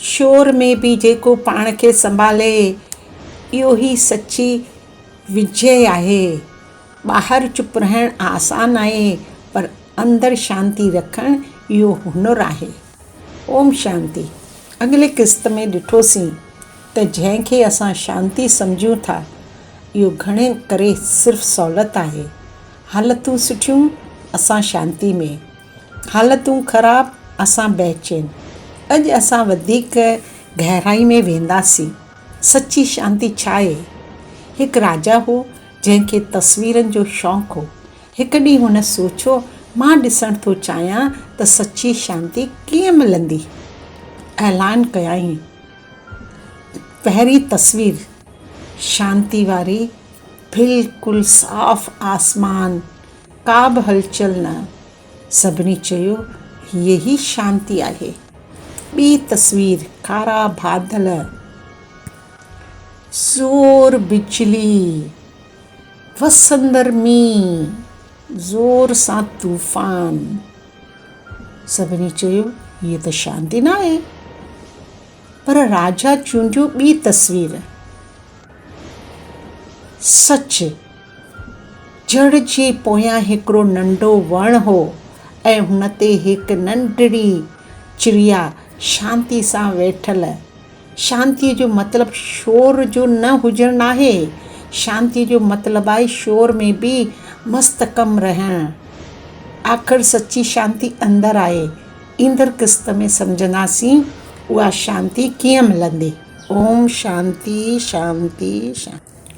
شور ۾ به جيڪو پاڻ کي سنڀالي، اهو ئي سچي وجي آهي. ٻاهر چپ رهڻ آسان آهي، پر اندر شانتي رکڻ اهو هنر آهي. اوم شانتي. اڳلي قسط ۾ ڏٺوسين ته جنهن کي اسان شانتي سمجهون ٿا، اهو گهڻي ڪري صرف سهولت آهي. حالتون سٺيون، اسان شانتي ۾. حالتون خراب، اسان بيچين. اڄ اسان وڌيڪ گهرائي ۾ وينداسين. سچي شانتي ڇا آهي؟ هڪ راجا هو، جنهن کي تصويرن جو شوق هو. هڪ ڏينهن هن سوچيو، مان ڏسڻ ٿو چاهيان ته سچي شانتي ڪيئن ملندي؟ اعلان ڪيائين، پهرين تصوير شانتي واري، بلڪل صاف آسمان، ڪا به هلچل نه. سڀني چيو، هيء ئي شانتي آهي. ٻي تصوير ڪارا بادل، زور بجلي، وسندڙ مينهن، زور سان طوفان. سڀني چيو، هيء ته شانتي ناهي. پر راجا چونڊيو ٻي تصوير. سچ، جڙ جي پويان هڪڙو ننڍو وڻ هو ۽ ان تي هڪ ننڍڙي چڙيا شانتي سان ويٺل. شانتيء جو مطلب شور جو نه هجڻ ناهي. شانتيء جو مطلب آهي شور ۾ به مستحڪم رهڻ. آخر سچي شانتي اندر آهي. ايندڙ قسط ۾ سمجهنداسين اها شانتي ڪيئن ملندي. اوم شانتي شانتي شانتي.